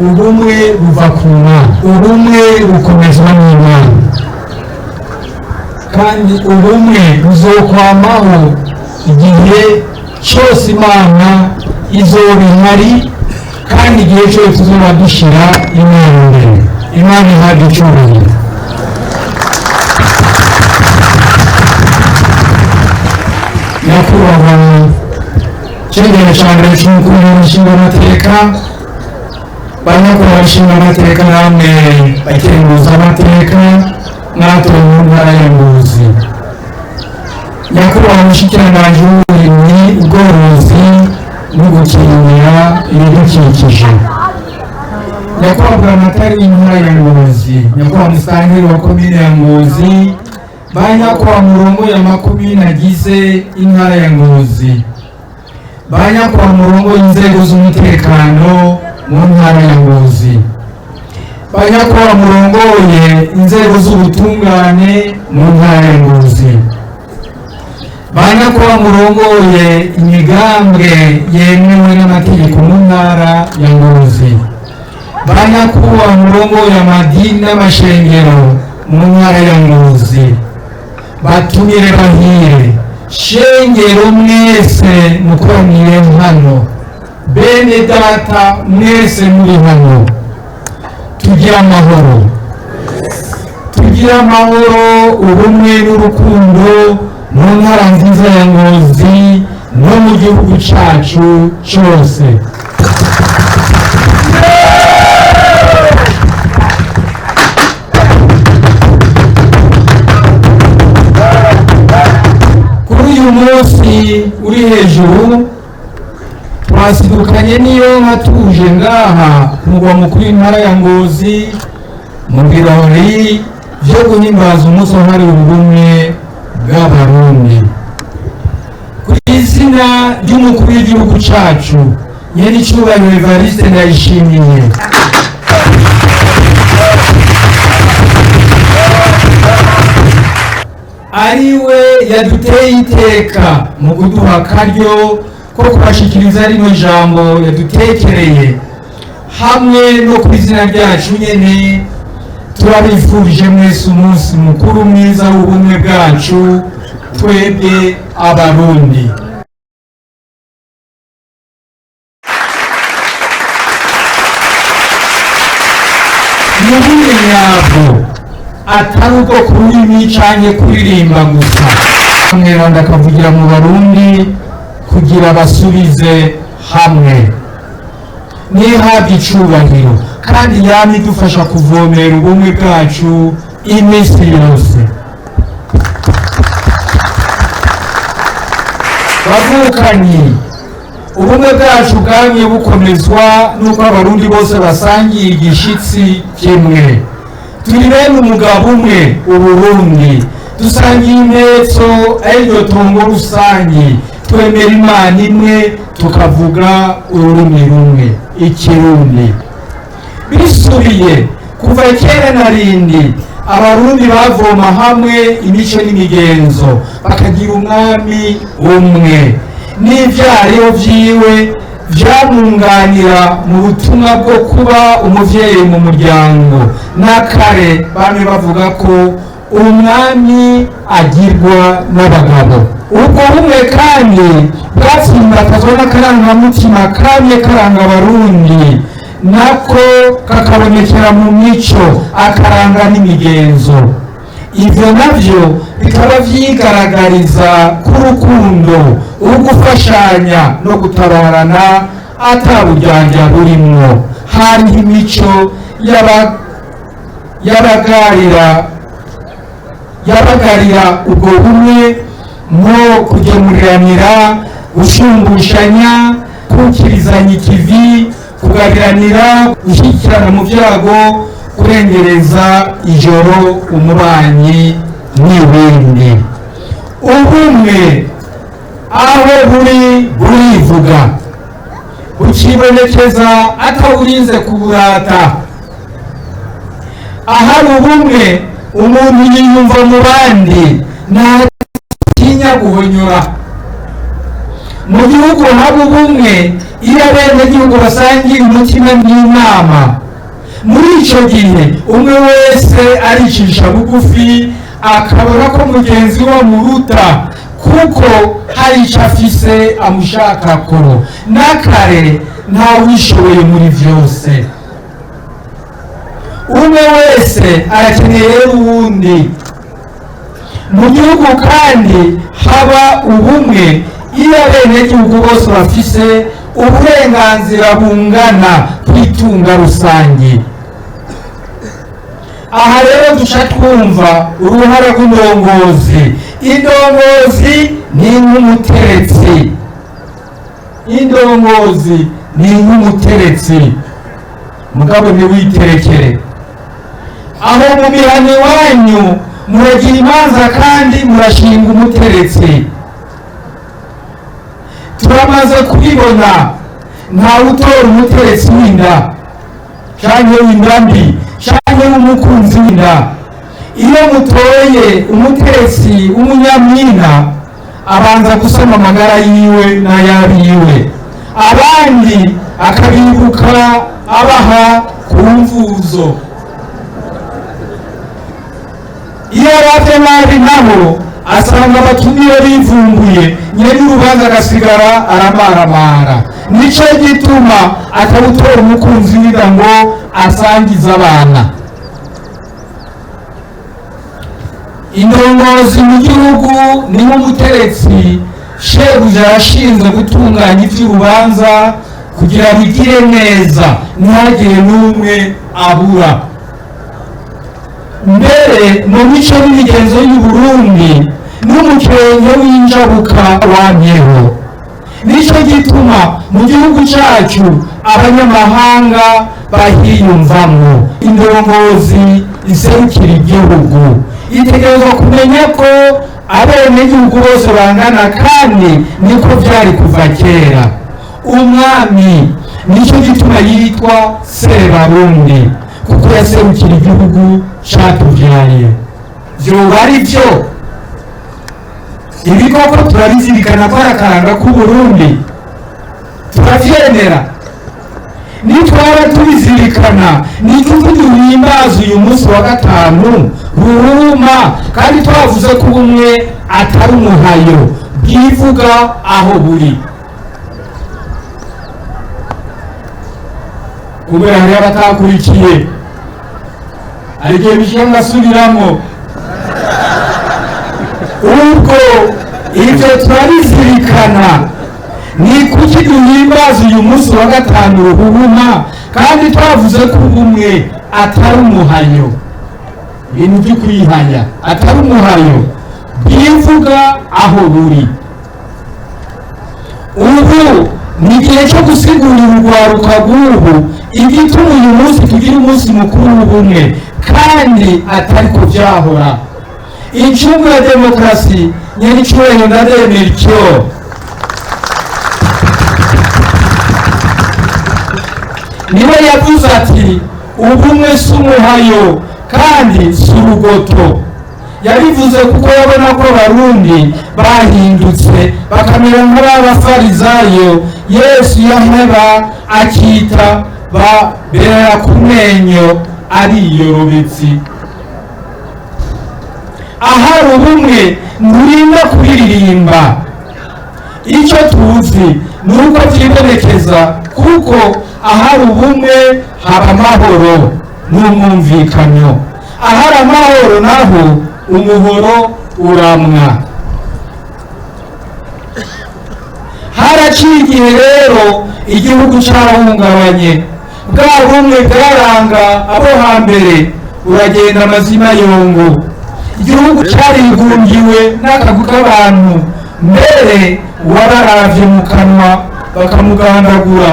Ubumwe buva ku Mana, ubumwe bukomezwa n'Imana, kandi ubumwe buzokwamaho igihe cyose Imana izoba ihari, kandi igihe cyose tuzoba dushyira Imana imbere. Imana ihabwa icyubahiro. Nyakubahwa cegera ca mbere c'umukuru w'ishingamateka, banyakubahwa nshingamateka, namwe bakenguza amateka mwatowe mu ntara ya Ngozi, nyakubahwa mushikiranganji w'uburimyi, ubworozi no gukingira ibidukikije, nyakubahwa buramatari w'intara ya Ngozi, nyakubahwa musitanteri wa komine ya Ngozi, ba nyakubahwa murongoye amakomine agize intara ya Ngozi, ba nyakubahwa murongoye inzego z'umutekano mu ntara ya Ngozi, ba nyakubahwa murongoye inzego z'ubutungane mu ntara ya Ngozi, ba nyakubahwa murongoye imigambwe yemewe n'amategeko mu ntara ya Ngozi, ba nyakubahwa murongoye amadini n'amashengero mu ntara ya Ngozi, batumire bahire, shengero mwese mukoraniye hano, bene data mwese muri hano, tugire amahoro, tugire amahoro, ubumwe n'urukundo mu ntara nziza ya Ngozi no mu gihugu cyacu cyose. Kuri uyu munsi uri hejuru twasidukanye n'iyo nka tuje ngaha ku mugwa mukuru w'intara ya Ngozi mu birori byo guhimbaza umunsi wahariwe ubumwe bw'Abarundi. Ku izina ry'umukuru w'igihugu cyacu nyiricyubahiro Evariste Ndayishimiye, ariwe yaduteye iteka mu kuduha akaryo ko kubashikiriza rino jambo yadutekereye, hamwe no ku izina ryacu nyene, turabifurije mwese umunsi mukuru mwiza w'ubumwe bwacu twebwe Abarundi. Mubumwe nyabwo, atari ubwo ku rurimi canke kuririmba gusa. Mweranda akavugira mu Barundi kugira basubize hamwe, nihabwa icubahiro, kandi yama idufasha kuvomera ubumwe bwacu iminsi yose. Bavukanyi, ubumwe bwacu bwamye bukomezwa n'uko Abarundi bose basangiye igishitsi kimwe. Turi bene umugabo umwe, Uburundi, dusangiye impetso ariryo tongo rusangi, twemera Imana imwe, tukavuga ururimi rumwe, Ikirundi. Bisubiye kuva kera na rindi, Abarundi bavoma hamwe imico n'imigenzo, bakagira umwami umwe n'ivyariho vyiwe vyamwunganira mu butumwa bwo kuba umuvyeyi mu muryango. N'akare bamwe bavuga ko umwami agirwa n'abagabo. Ubwo bumwe kandi bwatsimbatazwa n'akarangamutima kamye karanga Abarundi, nako kakabonekera mu mico, akaranga n'imigenzo. Ivyo navyo bikaba vyigaragariza ku rukundo, ugufashanya no gutabarana ataburyarya burimwo. Hariho imico yabagarira ubwo bumwe, nko kugemuriranira, gushumbushanya, kukirizanya ikivi, kugabiranira, gushyikirana mu byago, kurengereza ijoro umubanyi n'ibindi. Ubumwe aho buri burivuga, bukibonekeza atawurinze kuburata. Ahari ubumwe umuntu yiyumva mu bandi, ntatinya guhonyora. Mu gihugu haba ubumwe iyo abenegihugu basangira umutima n'inama. Muri icyo gihe umwe wese aricisha bugufi, akabona ko mugenzi we amuruta kuko hari icyo afise amushakako. N'akare ntawishoboye muri byose, umwe wese arakeneye rero uwundi. Mu gihugu kandi haba ubumwe iyo abenegihugu bose bafise uburenganzira bungana ku itunga rusange. Aha rero duca twumva uruhara rw'indongozi. Indongozi ni nk'umuteretsi, indongozi ni nk'umuteretsi, mugabo ntiwiterekere. Aho mu mihana iwanyu muragira imanza kandi murashinga umuteretsi. Turamaze kubibona, ntawe utora umuteretsi w'inda canke w'inda mbi canke w'umukunzi w'inda. Iyo mutoye umuteretsi w'umunyamwina, abanza gusoma amagara yiwe n'ay'abiwe, abandi akabibuka abaha ku mvuzo. Iyo aravye nabi naho asanga abatumire bivumbuye, nyene urubanza agasigara aramaramara. Nico gituma atawutora umukunzi w'inda ngo asangize abana. Indongozi mu gihugu ni nk'umuteretsi shebuja yashinzwe gutunganya ivy'urubanza kugira bigire neza, ntihagire n'umwe abura. Mbere mu mico n'imigenzo y'u Burundi n'umukenke w'injabuka wamyeho. Nico gituma mu gihugu cacu abanyamahanga bahiyumvamwo. Indongozi iserukira igihugu itegerezwa kumenya ko abenegihugu bose bangana, kandi niko vyari kuva kera. Umwami nico gituma yitwa Sebarundi, kuko yaserukira igihugu catuvyaye. Vyoba ari vyo ibikoko turabizirikana ko ari akaranga k'Uburundi, turavyemera. Nitwaba tubizirikana, ni kuki duhimbaza uyu munsi wa gatanu ruhuma kandi twavuze ko ubumwe atari umuhayo bwivuga aho buri? Kubera hariho abatakurikiye, hari igihe bishika ngasubiramo. Ubwo ivyo turabizirikana, ni kuki duhimbaza uyu munsi wa gatanu ruhuma kandi twavuze ko ubumwe atari umuhayo, ibintu byo kwihanya atari umuhayo bwivuga aho buri? Ubu ni igihe cyo gusigurira urwaruka rw'ubu igituma uyu munsi tugira umunsi mukuru w'ubumwe kandi atari ko vyahora. Incungu ya demokarasi nyenicyubahiro ndademera icyo niwe yavuze ati ubumwe si umuhayo kandi si urugoto. Yabivuze kuko yabona ko abarundi bahindutse bakamera nk'abafarizayo Yesu yaheba akita ba bera ku menyo ariyorobetsi. Ahari ubumwe nturinda kuririmba. Icyo tuzi ni uko vyibonekeza, kuko ahari ubumwe haba amahoro n'umwumvikano, ahari amahoro naho umuhoro uramwa. Haraciye igihe rero igihugu carahungabanye, bwa bumwe bwaranga abo hambere uragenda amazima yongo. Igihugu carigungiwe n'akagwi k'abantu, mbere uwabaravye mu kanwa bakamugandagura.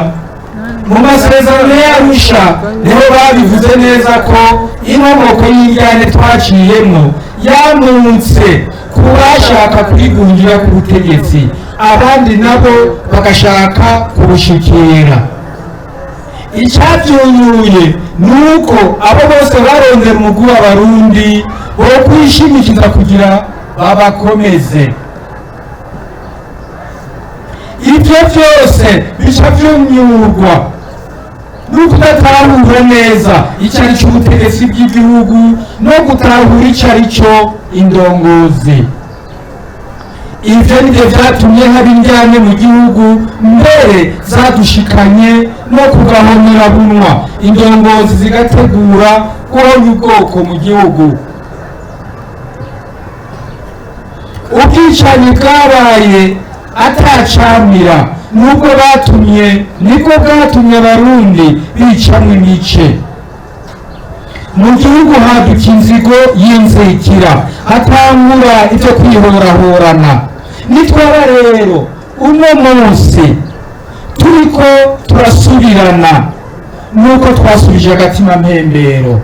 Mu masezerano y'Arusha niho babivuze neza ko inkomoko y'indyane twaciyemwo yamutse ku bashaka kurigungira ku butegetsi, abandi nabo bagashaka kubushikira. Icavyunyuye ni uko abo bose barondera umugwi w'abarundi bo kwishimikiza kugira babakomeze. Ibyo byose bica byumyurwa no kudatahura neza icyo ari cyo ubutegetsi bw'igihugu no gutahura icyo ari cyo indongozi. Ibyo nibyo byatumye haba indyane mu gihugu, mbere zadushikanye no kugahonera-bunwa, indongozi zigategura guhonya ubwoko mu gihugu. Ubwicanyi bwabaye atacamira nubwo batumye, nibwo bwatumye Abarundi bicamwo imice mu gihugu, haduka inzigo y'inzikira, hatangura ibyo kwihorahorana. Nitwaba rero uno munsi turiko turasubirana nuko twasubije agatima mpembero,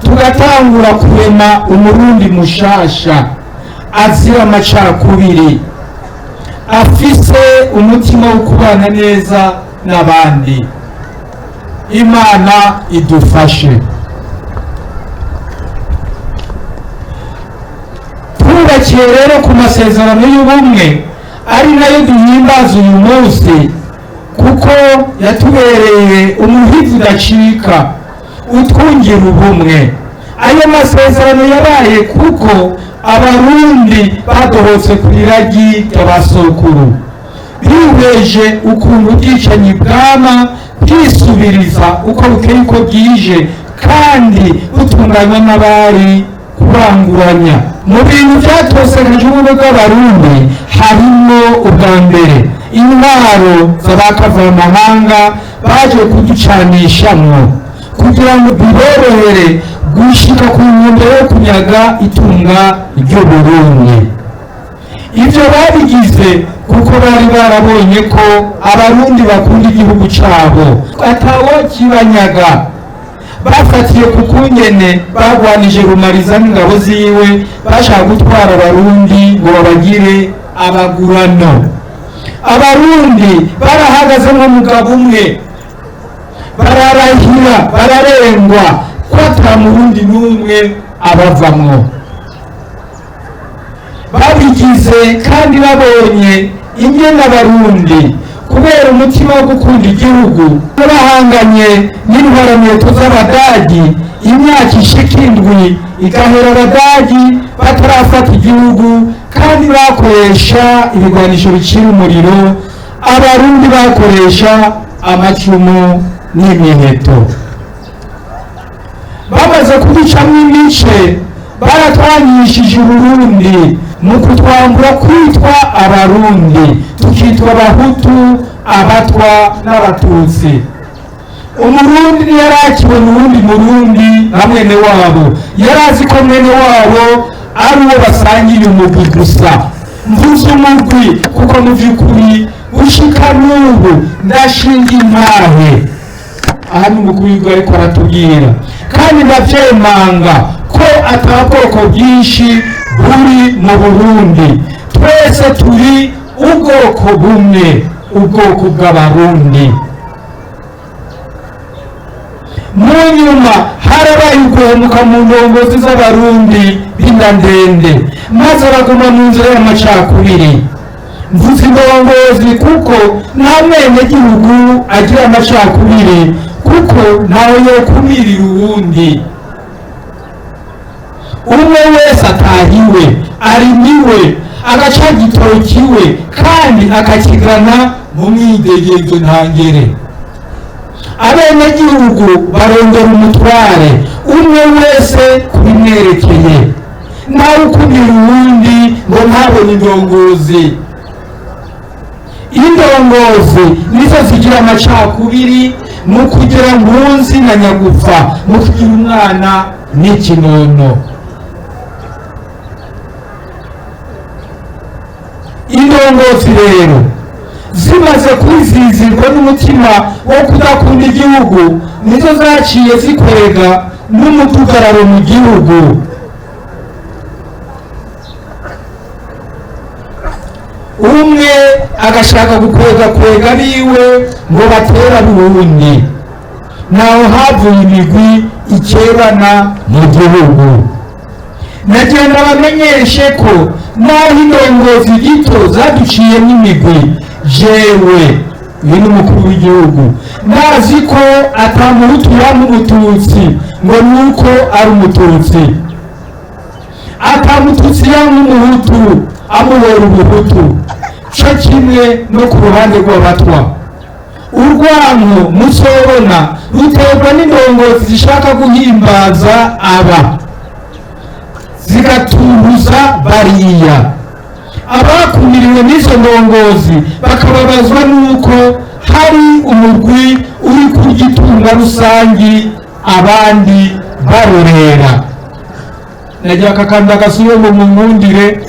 tugatangura kurema Umurundi mushasha azira amacakubiri, afise umutima wo kubana neza n'abandi. Imana idufashe. Twubakiye rero ku masezerano y'ubumwe, ari nayo duhimbaza uyu munsi, kuko yatubereye umuhizi udacika utwungira ubumwe. Ayo masezerano yabaye kuko Abarundi badohotse ku iragi ry'abasokuru, bihweje ukuntu ubwicanyi bwama bwisubiriza uko bukeye uko bwije, kandi butunganywa n'abari kuranguranya. Mu bintu byatosekaje ubumwe bw'Abarundi harimo ubwa mbere intwaro z'abakavamahanga baje kuducanishamwo kugira ngo biborohere gushika ku ntumbero yo kunyaga itunga ry'Uburundi. Ibyo babigize kuko bari barabonye ko Abarundi bakunda igihugu cabo atawo kibanyaga. Bafatiye ku kungene bagwanije Rumariza n'ingabo ziwe bashaka gutwara Abarundi ngo babagire abagurano. Abarundi barahagaze nk'umugabo umwe, bararahira, bararengwa ko ata Murundi n'umwe abavamwo. Babigize kandi babonye ingene Abarundi kubera umutima wo gukunda igihugu bahanganye n'intwaramiheto z'Abadagi imyaka ishika 7, igahera Abadagi batarafata igihugu, kandi bakoresha ibigwanisho bicira umuriro, Abarundi bakoresha amacumu n'imiheto. Bamaze kuducamwo imice, baratwanyishije Uburundi mu kutwambura kwitwa Abarundi, tukitwa Abahutu, Abatwa n'Abatutsi. Umurundi ntiyarakibona uwundi Murundi nka mwene wabo, yarazi ko mwene wabo ari uwo basangiye umugwi gusa. Mvuze umugwi kuko mu by'ukuri gushika n'ubu ndashinga intahe aha ni umukuru w'igihugu ariko aratubwira, kandi ndavyemanga ko ata bwoko bwinshi buri mu Burundi, twese turi ubwoko bumwe, ubwoko bw'Abarundi. Mu nyuma harabaye uguhemuka mu ndongozi z'Abarundi b'inda ndende, maze baguma mu nzira y'amacakubiri. Mvuze indongozi kuko nta mwenegihugu agira amacakubiri, kuko ntawe yokumirira uwundi. Umwe wese atahiwe, arimiwe, agaca gitokiwe kandi akakigana mu mwidegezo ntangere. Abenegihugu barondera umutware umwe wese kubimwerekeye, ntawe ukumira uwundi ngo ntabone indongozi. Indongozi nizo zigira amacakubiri mu kugira nkunzi na nyagupfa, mu kugira umwana n'ikinono. Indongozi rero zimaze kwizizirwa n'umutima wo kudakunda igihugu, nizo zaciye zikwega n'umudugararo mu gihugu. Umwe agashaka gukwega kwega biwe ngo batera Burundi, naho havuye imigwi ikerana mu gihugu. Nagenda bamenyeshe ko naho indongozi gito zaduciyemo imigwi, jewe, uyu ni umukuru w'igihugu, ndazi ko atamuhutu yampa umututsi ngo nuko ari umututsi, atamututsi yampa umuhutu amuhora ubuhutu, co kimwe no ku ruhande rw'abatwa. Urwanko muzobona ruterwa n'indongozi zishaka guhimbaza aba, zigatunguza bariya. Abakumiriwe n'izo ndongozi bakababazwa n'uko hari umugwi uri kurya itunga rusangi abandi barorera. Nagira akakanda gasubire ngo munkundire.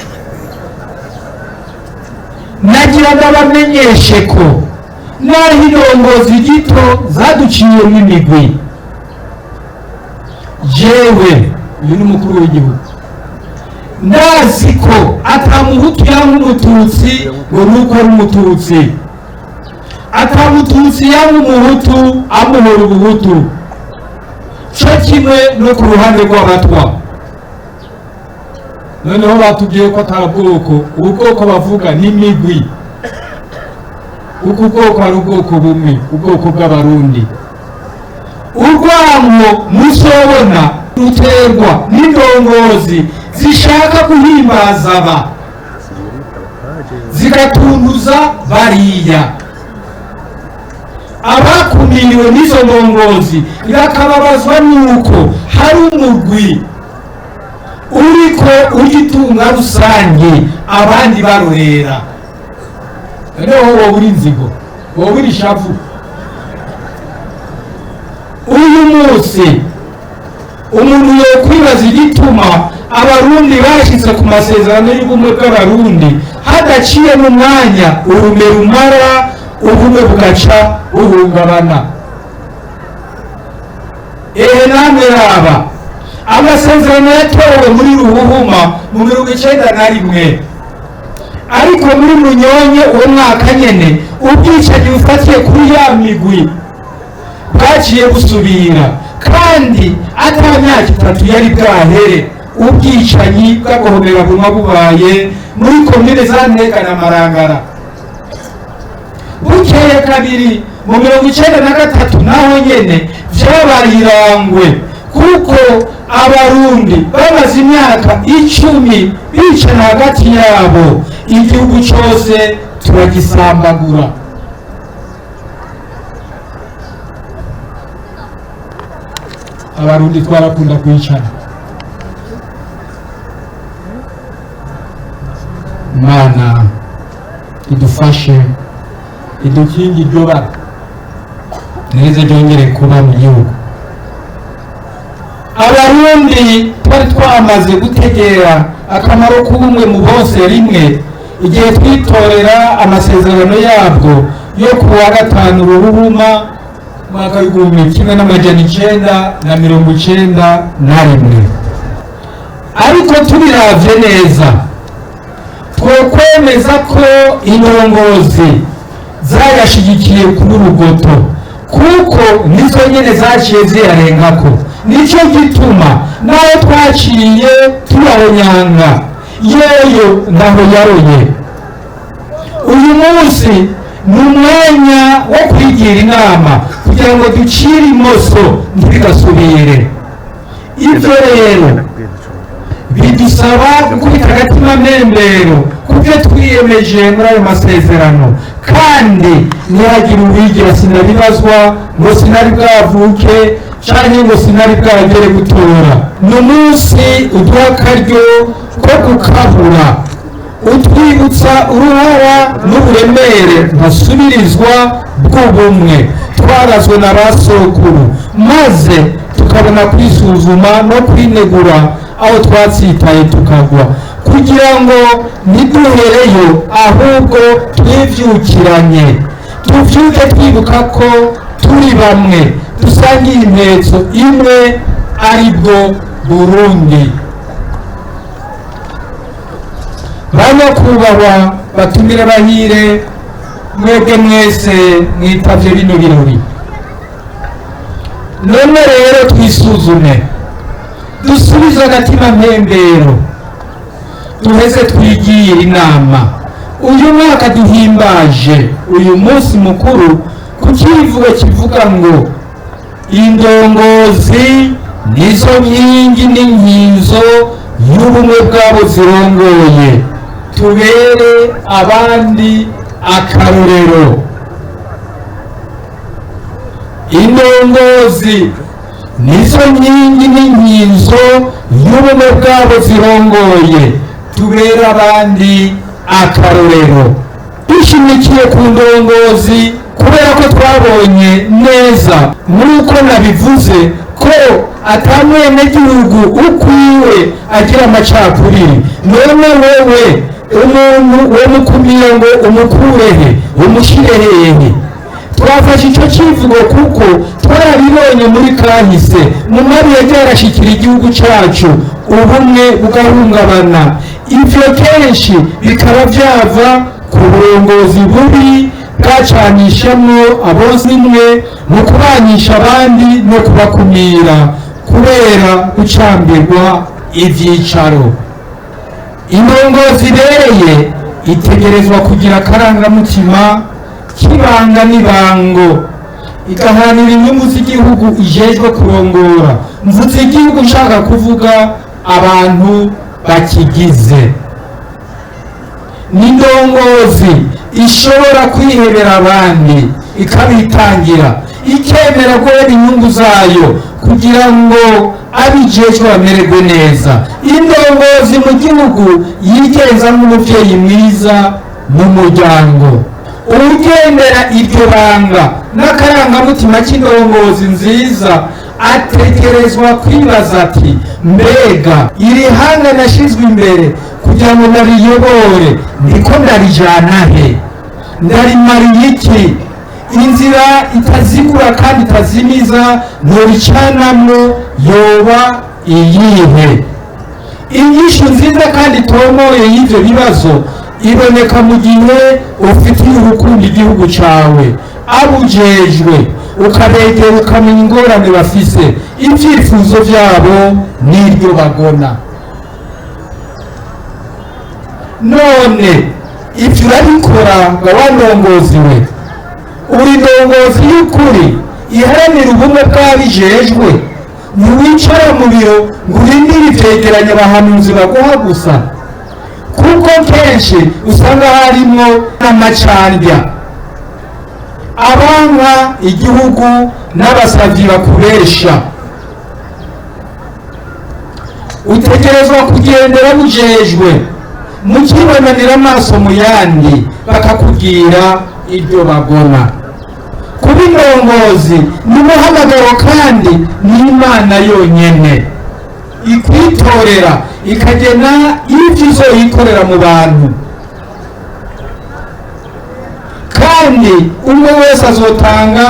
Nagira ndabamenyeshe ko naho indongozi gito zaduciyemo imigwi, jewe, uyu ni umukuru w'igihugu, ndazi ko atamuhutu yanga umututsi ngo nuko ari umututsi, atamututsi yanga umuhutu amuhora ubuhutu, co kimwe no ku ruhande rw'abatwa. Noneho batubwiye ko ata bwoko, ubu bwoko bavuga ni imigwi, kuko ubwoko ari ubwoko bumwe, ubwoko bw'Abarundi. Urwango muzobona ruterwa n'indongozi zishaka guhimbaza aba, zigatunduza bariya. Abakumiriwe n'izo ndongozi bakababazwa n'uko hari umugwi uriko urya itunga rusange abandi barorera. Noneho wowe uri inzigo, wowe uri ishavu. Uyu munsi umuntu yokwibaza igituma Abarundi bashyitse ku masezerano y'ubumwe bw'Abarundi hadaciye mu mwanya urume rumara, ubumwe bugaca buhungabana. Ehe namwe raba amasezerano yatowe muri Ruhuhuma mu 91, ariko muri Munyonye uwo mwaka nyene ubwicanyi bufatiye kuri ya migwi bwaciye busubira, kandi ata myaka 3 yari bwahere ubwicanyi bw'agahomerabunwa bubaye muri komine za Ntega na Marangara. Bukeye kabiri mu 93 naho nyene vyabaye irangwe, kuko Abarundi bamaze imyaka 10 bicana hagati yabo, igihugu cose turagisambagura. Abarundi twarakunda kwicana. Imana idufashe, idukinge iryo bara ntize ryongere kuba mu gihugu. Abarundi twari twamaze gutegera akamaro k'ubumwe mu bose rimwe igihe twitorera amasezerano yabwo yo kuwa 5 Ruhuhuma mwaka 1991. Ariko tubiravye neza twokwemeza ko indongozi zayashigikiye kuri rugoto, kuko nizo nyene zaciye ziyarengako. Nico gituma naho twaciye turahonyanga yoyo ndaho yaroye. Uyu munsi ni umwanya wo kwigira inama kugira ngo ducire imoso ntibigasubire. Ivyo rero bidusaba gukubita agatima mpembero kubyo twiyemeje muri ayo masezerano, kandi ntihagire uwigira sinabibazwa ngo sinari bwavuke canke ngo sinari bwagere gutora. Ni umunsi uduha akaryo ko gukabura, utwibutsa uruhara n'uburemere ntasubirizwa bw'ubumwe twarazwe na ba sokuru, maze tukabona kwisuzuma no kwinegura aho twatsitaye tukagwa, kugira ngo ntiduhereyo ahubwo twivyukiranye, tuvyuke twibuka ko turi bamwe, dusangiye impetso imwe, aribwo Burundi. Banyakubahwa batumire bahire, mwebwe mwese mwitavye bino birori, none rero twisuzume. Dusubize agatima mpembero, duheze twigire inama. Uyu mwaka duhimbaje uyu munsi mukuru ku kivugo kivuga ngo: "Indongozi nizo nkingi n'inkinzo y'ubumwe bwabo zirongoye, tubere abandi akarorero." Indongozi nizo nkingi n'inkinzo y'ubumwe bwabo zirongoye, tubere abandi akarorero. Dushimikiye ku ndongozi kubera ko twabonye neza, nk'uko nabivuze, ko atamwenegihugu ukwiwe agira amacakubiri. None wewe umuntu wo mukumiye ngo umukurehe, umushyire hehe? Twafashe icyo kivugo kuko twarabibonye muri kahise, mu mabi yagiye arashyikira igihugu cyacu, ubumwe bugahungabana. Ibyo kenshi bikaba byava ku burongozi bubi bwacanishamo abozimwe mu kubanisha abandi no kubakumira kubera gucambirwa ibyicaro. Indongozi ibereye itegerezwa kugira akarangamutima k'ibanga n'ibango, igaharanira inyungu z'igihugu ijejwe kurongora. Mvuze igihugu nshaka kuvuga abantu bakigize. N'indongozi ishobora kwihebera abandi, ikabitangira, ikemera guhera inyungu zayo kugira ngo abijejwe bamererwe neza. Indongozi mu gihugu yigenza nk'umubyeyi mwiza mu muryango. Ugendera iryo banga n'akarangamutima k'indongozi nziza ategerezwa kwibaza ati: "Mbega iri hanga nashyizwe imbere kugira ngo ndariyobore, ndiko ndarijana he? Ndarimariye iki? Inzira itazigura kandi itazimiza nturicanamwo yoba iyihe?" Inyishu nziza kandi itomoye y'ivyo bibazo iboneka mu gihe ufitiye urukundo igihugu cawe, abujejwe, ukabegera, ukamenya ingorane bafise, ibyifuzo byabo n'ibyo bagona. None ibyo urabikora ngo wandongozi we? Uri ndongozi y'ukuri iharanira ubumwe bw'abijejwe? Ntiwicara mu biro ngo urindire ivyegeranyo abahanuzi baguha gusa, kuko kenshi usanga harimwo n'amacandya, abanka igihugu n'abasavyi bakubesha. Utegerezwa kugendera bujejwe, mukibonanira amaso mu yandi, bakakubwira ibyo bagona. Kuba indongozi ni umuhamagaro, kandi n'Imana yonyene ikwitorera, ikagena ibyo uzoyikorera mu bantu. Kandi umwe wese azotanga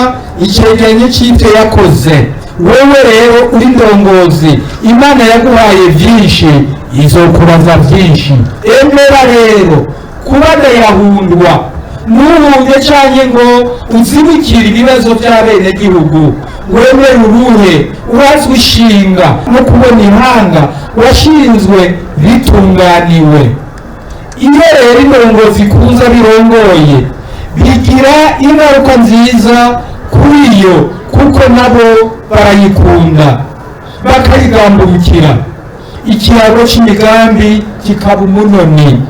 icegeranyo c'ivyo yakoze. Wewe rero uri ndongozi, Imana yaguhaye vyinshi, izokubaza vyinshi. Emera rero kuba ndayahundwa, ntuhunge canke ngo uzibukire ibibazo vy'abenegihugu. Wemere uruhe urazwi ishinga no kubona ihanga washinzwe ritunganiwe. Iyo rero indongozi ikunze birongoye, bigira ingaruka nziza kuri yo, kuko nabo barayikunda, bakayigambukira, ikirago c'imigambi kikaba umunoni,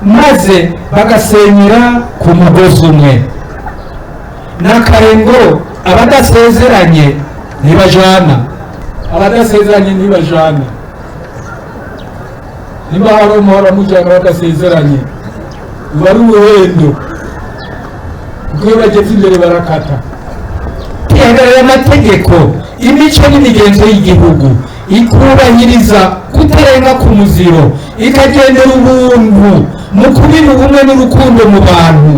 maze bagasenyera ku mugozi umwe. N'akarengo: abadasezeranye ntibajana, abadasezeranye ntibajana. Nimba hari umuhora mujyana badasezeranye, uba ari ubuhendo, kuko iyo bageze imbere barakata. Ihagarara amategeko, imico n'imigenzo y'igihugu, ikubahiriza kutarenga ku muziro, ikagendera ubuntu mu kubiba ubumwe n'urukundo mu bantu.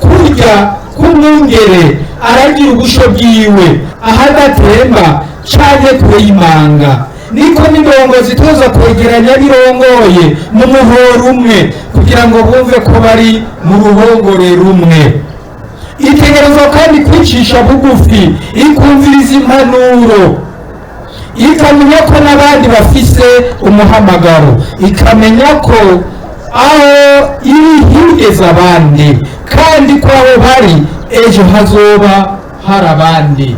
Kurya k'umwungere aragira ubusho bwiwe ahadatemba canke kure y'imanga, niko n'indongozi itoza kwegeranya birongoye mu muhoro umwe kugira ngo bumve ko bari mu ruhongore rumwe. Itegerezwa kandi kwicisha bugufi, ikumviriza impanuro. Ikamenya ko n'abandi bafise umuhamagaro, ikamenya ko aho iri higeze abandi, kandi ko aho bari ejo hazoba hari abandi.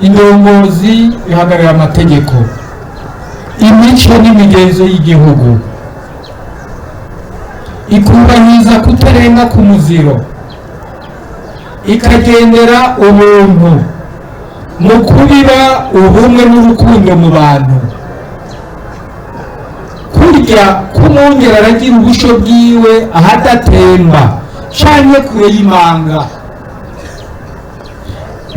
Indongozi ihagarara amategeko, imico n'imigenzo y'igihugu, ikubahiriza kutarenga ku muziro, ikagendera ubuntu mu kubiba ubumwe n'urukundo mu bantu. Kurya k'umwungere aragira ubusho bwiwe ahadatemba canke kure y'imanga,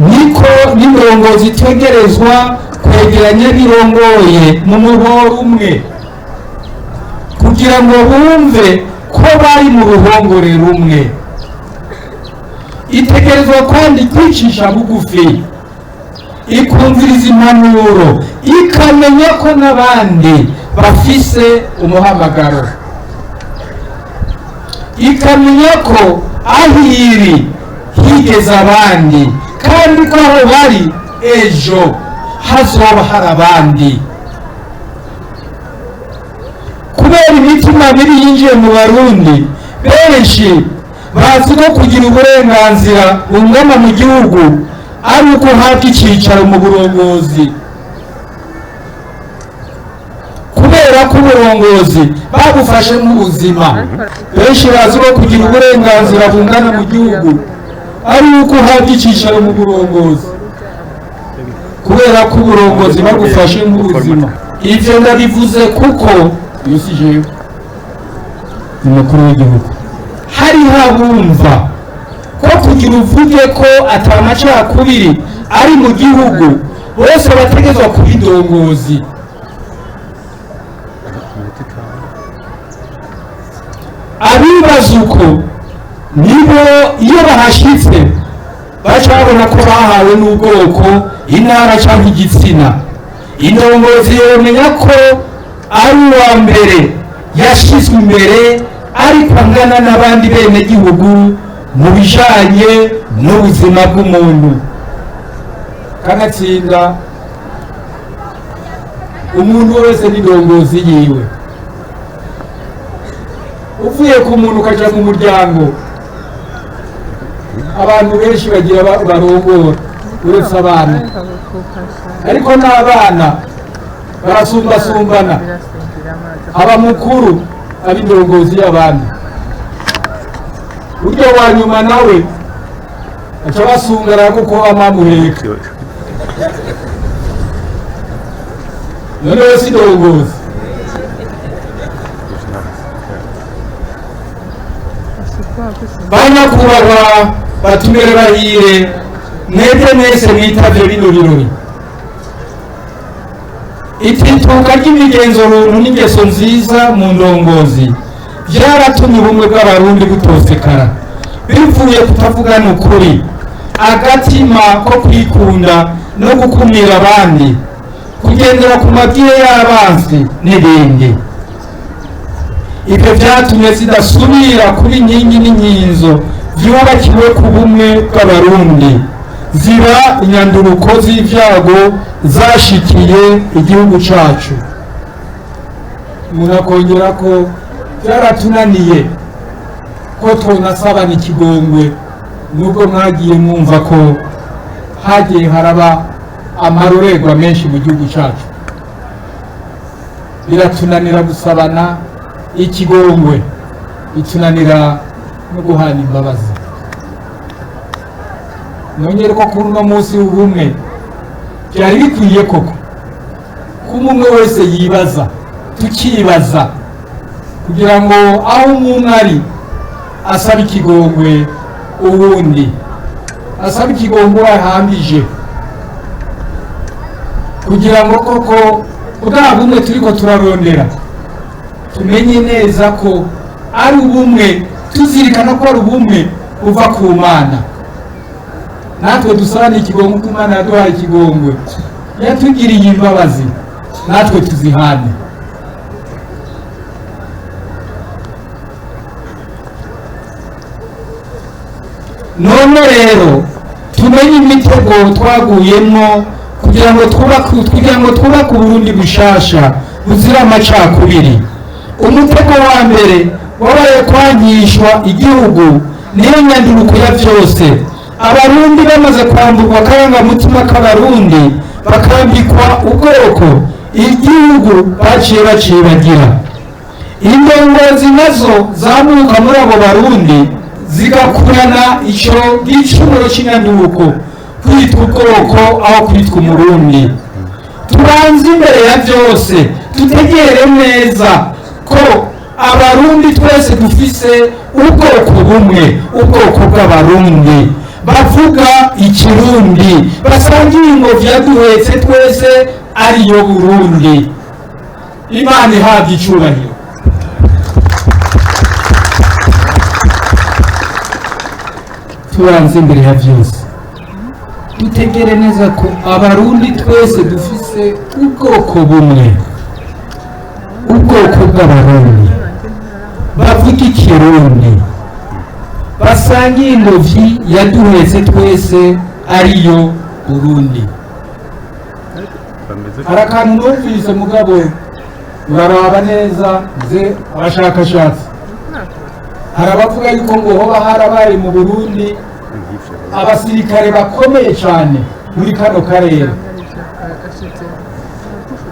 niko n'indongozi itegerezwa kwegeranya birongoye mu muhoro umwe, kugira ngo bumve ko bari mu ruhongore rumwe. Itegerezwa kandi kwicisha bugufi, ikumviriza impanuro, ikamenya ko n'abandi bafise umuhamagaro, ikamenya ko aho iri higeze abandi, kandi ko aho bari ejo hazoba hari abandi. Kubera imitima mibi yinjiye mu Barundi, benshi bazi ko kugira uburenganzira bungana mu gihugu ari uko uhabwa icyicaro mu burongozi. Kubera ko uburongozi bagufashe nk'ubuzima, benshi bazi ko kugira uburenganzira bungana mu gihugu ari uko uhabwa icyicaro mu burongozi. Kubera ko uburongozi bagufashe nk'ubuzima. Ivyo ndabivuze kuko iyo si jewe, ni umukuru w'igihugu. Hariho abumva ko kugira uvuge ko ata macakubiri ari mu gihugu, bose bategerezwa kuba indongozi. Abibaza uko nibo iyo bahashitse baca babona ko bahawe n'ubwoko, intara cyangwa igitsina. Indongozi yomenya ko ari uwa mbere yashyizwe imbere, ariko angana n'abandi benegihugu mu bijanye n'ubuzima bw'umuntu. Kanatsinda umuntu wese n'indongozi yiwe. Uvuye ku muntu ukaja mu muryango, abantu benshi bagira barongora uretse abana, ariko n'abana barasumbasumbana. Aba mukuru ari indongozi y'abandi, buryo wa nyuma nawe aca basungara kuko amamuheka. Noneho si indongozi. Banyakubahwa batumire bahire, mwebwe mwese mwitavye bino birori, itituka ry'imigenzo runtu n'ingeso nziza mu ndongozi byaratumye ubumwe bw'Abarundi butosekara, bivuye kutavugana ukuri, agatima ko kwikunda no gukumira abandi, kugendera ku mabwire y'abanzi n'ibindi. Ibyo byatumye zidasubira kuba inkingi n'inkinzo vyubakiwe ku bumwe bw'Abarundi, ziba inyanduruko z'ivyago zashikiye igihugu cacu. Umuntu akongera ko byaratunaniye ko tonasabana ikigongwe, nubwo mwagiye mwumva ko hagiye haraba amarorerwa menshi mu gihugu cacu. Biratunanira gusabana ikigongwe, bitunanira no guhana imbabazi. Nongere ko kuri uno munsi w'ubumwe byari bikwiye koko ko umwe wese yibaza, tukibaza, kugira ngo aho umwe ari asaba ikigongwe uwundi, asaba ikigongwe ahambije, kugira ngo koko bwa bumwe turiko turarondera tumenye neza ko ari ubumwe, tuzirikana ko ari ubumwe buva ku Mana. Natwe dusabane ikigongwe kuko Imana yaduhaye ikigongwe, yatugiriye imbabazi, natwe tuzihane. None rero tumenye imitego twaguyemo kugira ngo twubake Uburundi bushasha buzira amacakubiri. Umutego wa mbere wabaye kwangishwa igihugu, niyo nyanduruko ya byose. Abarundi bamaze kwamburwa akarangamutima k'Abarundi, bakambikwa ubwoko, igihugu baciye bacibagira. Indongozi nazo zamuka muri abo Barundi zigakurana ico gicumuro c'inyanduruko, kwitwa ubwoko aho kwitwa Umurundi. Tubanze imbere ya byose tutegere neza ko Abarundi twese dufise ubwoko bumwe, ubwoko bw'Abarundi bavuga Ikirundi, basangiye ingobyi yaduhetse twese, ariyo Burundi. Imana ihabwa icubahiro. Tubanze imbere ya byose dutegere neza ko Abarundi twese dufise ubwoko bumwe, ubwoko bw'Abarundi bavuga Ikirundi, basangiye ingobyi yaduhetse twese, ariyo Burundi. Hari akantu numvise, mugabo uraraba neza nze abashakashatsi. Hari abavuga yuko ngo hoba harabaye mu Burundi abasirikare bakomeye cyane muri kano karere.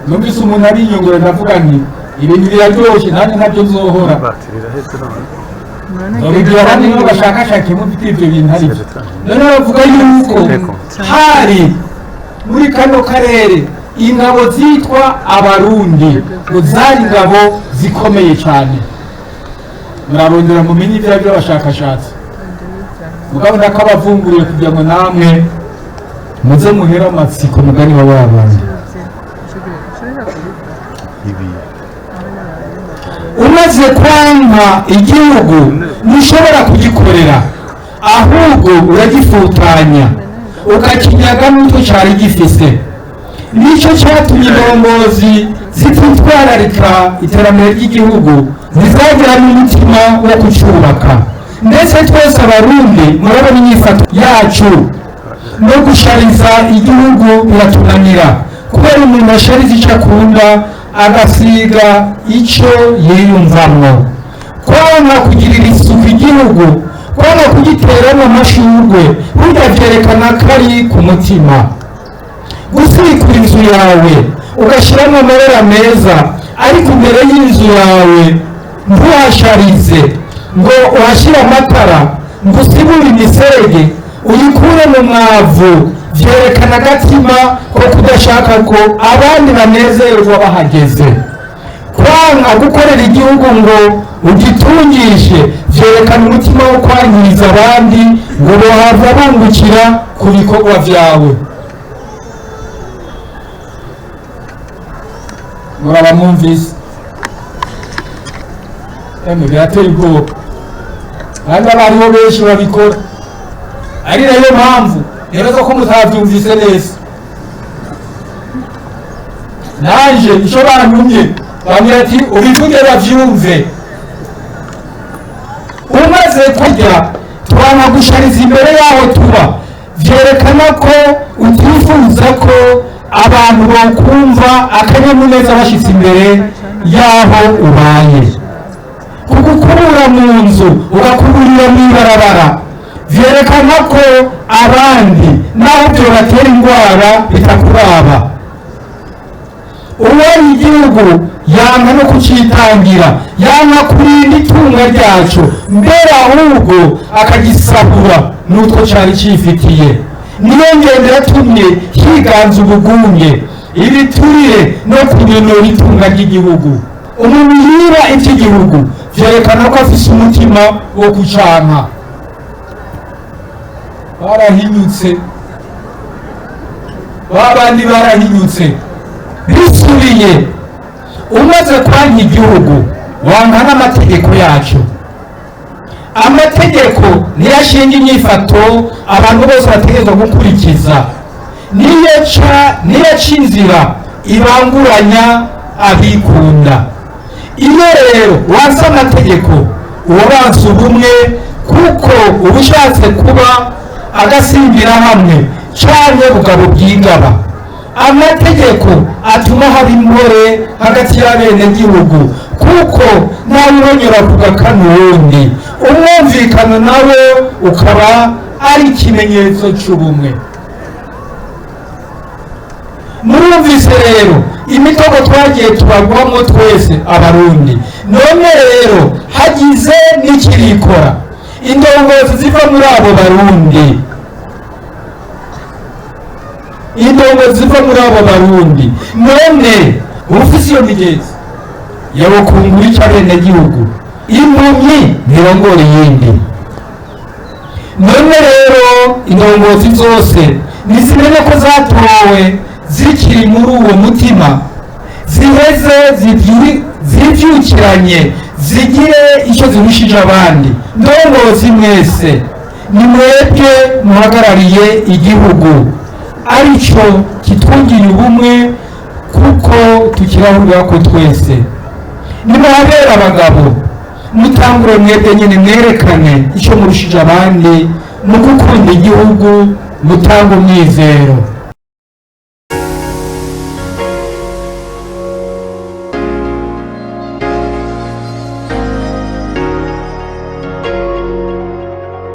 Numvise umuntu abinyongora, ndavuga nti ibintu biraryoshye, nanjye ntabyo nzohora nzobibwira abandi nibo bashakashake mufite ibyo bintu. Ari byo noneho bavuga yuko hari muri kano karere ingabo zitwa Abarundi, ngo zari ingabo zikomeye cyane. Murarondera mumenye ibyo ari by'abashakashatsi, mugabo ndakabavumburiye kugira ngo namwe muze muhere amatsiko mugani wa babandi. Umaze kwanka igihugu, ntushobora kugikorera, ahubwo uragifutanya ukakinyaga n'utwo cyari gifise. Nicyo cyatumye indongozi zititwararika iterambere ry'igihugu, ntizagira n'umutima wo kucyubaka. Ndetse twese Abarundi murabona inyifato yacu, no gushariza igihugu biratunanira, kubera umuntu ashariza icyo akunda, agasiga icyo yiyumvamwo. Kwanga kugirira isuku igihugu, kwanga kugiteramo amashurwe, burya byerekana ko ari ku mutima. Gusikura inzu yawe ugashyiramo amabara meza, ariko imbere y'inzu yawe ntuhasharize ngo uhashyire amatara, ngo usibure imiserege, uyikure mu mwavu, byerekana agatima ko kudashaka ko abandi banezerwa bahageze. Kwanga gukorera igihugu ngo ugitungishe, byerekana umutima wo kwangiriza abandi ngo bohava bungukira ku bikorwa byawe. Muraba mwumvise, emwe birateye ubwoba, kandi abariho benshi babikora. Ari nayo mpamvu nibaza ko mutabyumvise neza. Nanje icyo bantumye, bambwira ati ubivuge bavyumve. Umaze kurya, twanagushariza imbere yaho tuba, vyerekana ko utifuza ko abantu bokumva akanyamuneza bashitse imbere yaho ubaye. Kugukubura mu nzu ugakuburira mw'ibarabara, vyerekana ko abandi naho vyobatera indwara bitakuraba. Uwari igihugu yanka no kucitangira, yanka kurinda itunga ryacu, mbere ahubwo akagisahura n'utwo cari cifitiye. Niyo ngendo yatumye higanza ubugunge, ibiturire no kunyonora itunga ry'igihugu. Umuntu yiba ivy'igihugu vyerekana ko afise umutima wo kucanka. Barahinyutse babandi, barahinyutse. Bisubiye, umaze kwanka igihugu, wanka n'amategeko yacu. Amategeko niyo ashinga inyifato abantu bose bategerezwa gukurikiza, niyo aca inzira ibanguranya abikunda. Iyo rero wanse amategeko, uba wanse ubumwe, Kuko uba ushatse kuba agasimbira hamwe canke bugabo bwigaba. Amategeko atuma haba impore hagati y'abenegihugu, kuko ntawuronyora ku gakanu wundi. Umwumvikano nawo ukaba ari ikimenyetso c'ubumwe. Murumvise rero imitego twagiye turagwamo twese Abarundi. None rero hagize n'ikirikora, indongozi ziva muri abo Barundi, indongozi ziva muri abo Barundi, none ufise iyo migenzi yawukungura icyo abenegihugu? Impumyi ntirongora iyindi. None rero indongozi zose nizimenye ko zatowe zikiri muri uwo mutima, ziheze zivyukiranye, zigire icyo zirushije abandi. Ndongozi mwese, ni mwebwe muhagarariye igihugu, aricyo kitwungiye ubumwe, kuko tukirahurira ko twese. Nimuhabera abagabo, mutangure mwebwe nyine mwerekane icyo murushije abandi mu gukunda igihugu, mutanga umwizero.